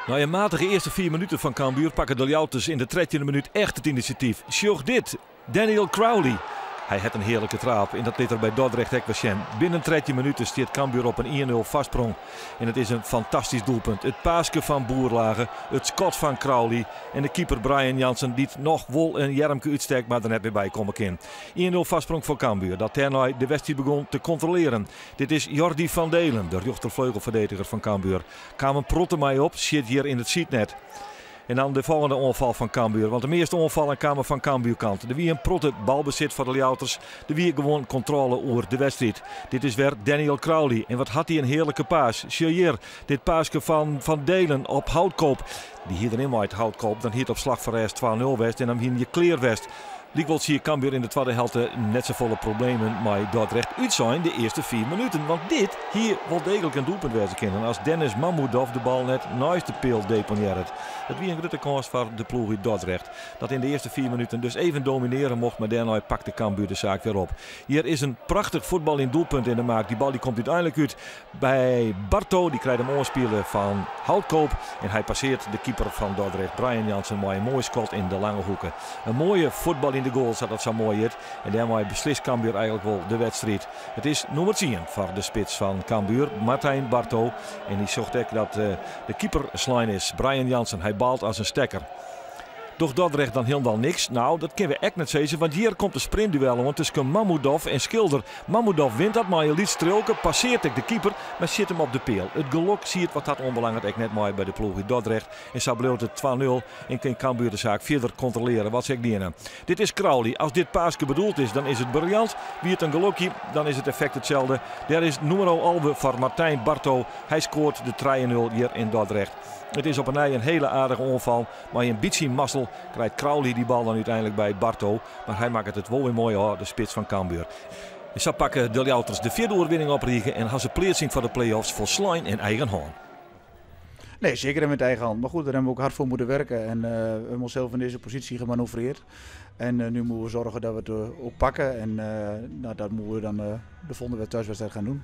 Nei in matige earste 4 minuten fan Cambuur pakke de Ljouwerters yn de 13e minút echt it inisjatyf. Sjoch dit, Daniel Crowley. Hy hat in hearlike traap en dat lit er by Dordrecht ek wer sjen. Binnen 13 minuten stiet Cambuur op in 1-0 foarsprong. En it is in fantastysk doelpunt. It paaske fan Boerlage, it skot fan Crowley en de keeper Brian Jansen dy't noch wol in earmke útstekt, mar der net mear by komme kin. 1-0 foarsprong foar Cambuur, dat dêrnei de wedstriid begûn te kontrolearjen. Dit is Jordi van Delen, de rjochterfleugelferdediger fan Cambuur. Kaam in protte mei op, sit hjir yn it sydnet. En dan de folgjende oanfal fan Cambuur. Want de measte oanfallen kamen fan Cambuurkant. Der wie in protte balbesit foar de Ljouwerters. Der wie gewoan kontrôle oer de wedstriid. Dit is wer Daniel Crowley. En wat hat hy in hearlike paas. Sjoch hjir, dit paaske fan Van Delen op Houtkoop. Dy hie deryn mei it Houtkoop. Dan hie it op slach fan rêst 2-0 west en dan wiene je klear west. Lykwols hie Cambuur yn de twadde helte net safolle problemen mei Dordrecht, útsein de earste 4 minuten. Want dit hie wol deeglik in doelpunt wêze kinnen as Dennis Mamudov de bal net neist de peal deponearret. Dat wie in grutte kâns foar de ploech út Dordrecht. Dat yn de earste 4 minuten dus even dominearje mocht, mar dêrnei pakte Cambuur de saak wer op. Hjir is in prachtich fuotbaljend doelpunt yn de maak. Dy bal dy komt úteinlik út by Barto. Dy krijt him oanspile fan Houtkoop. En hy passearret de keeper fan Dordrecht, Brian Jansen, mei in moai skot yn de lange hoeke. In moaie fuotbaljende goal, sa't dat sa moai hjit. En dêrmei beslist Cambuur eigentlik wol de wedstriid. It is nûmer 10 foar de spits fan Cambuur, Martijn Barto. En dy sjocht ek dat de keeper slein is, Brian Jansen. Hy baalt as in stekker. Docht Dordrecht dan hielendal niks? No, dat kinne we ek net sizze, want hjir komt de sprintduel oan tusken Mamudov en Schilder. Mamudov wint dat mei in lyts triuwke, passearret ek de keeper, mar sjit him op de peal. It gelok siet wat dat oanbelanget ek net mei by de ploech út Dordrecht. En sa bliuwt it 2-0 en kin Cambuur de saak fierder kontrolearje, wat se ek diene. Dit is Crowley. As dit paaske bedoeld is, dan is it briljant. Wie it in gelokje, dan is it effekt itselde. Dêr is nûmer 11 foar Martijn Barto. Hy skoart de 3-0 hjir yn Dordrecht. It is op 'e nij in hiele aardige oanfal. Mei in bytsje mazzel krijt Crowley dy bal dan úteinlik by Barto. Mar hy makket it wol wer moai ôf, de spits fan Cambuur. En sa pakke de Ljouwerters de fjirde oerwinning op rige en ha se pleatsing foar de play-offs folslein yn eigen hân. Nee, zeker in met eigen hand. Maar goed, daar hebben we ook hard voor moeten werken. En we hebben onszelf in deze positie gemanoeuvreerd. En nu moeten we zorgen dat we het ook pakken. En nou, dat moeten we dan de volgende thuiswedstrijd gaan doen.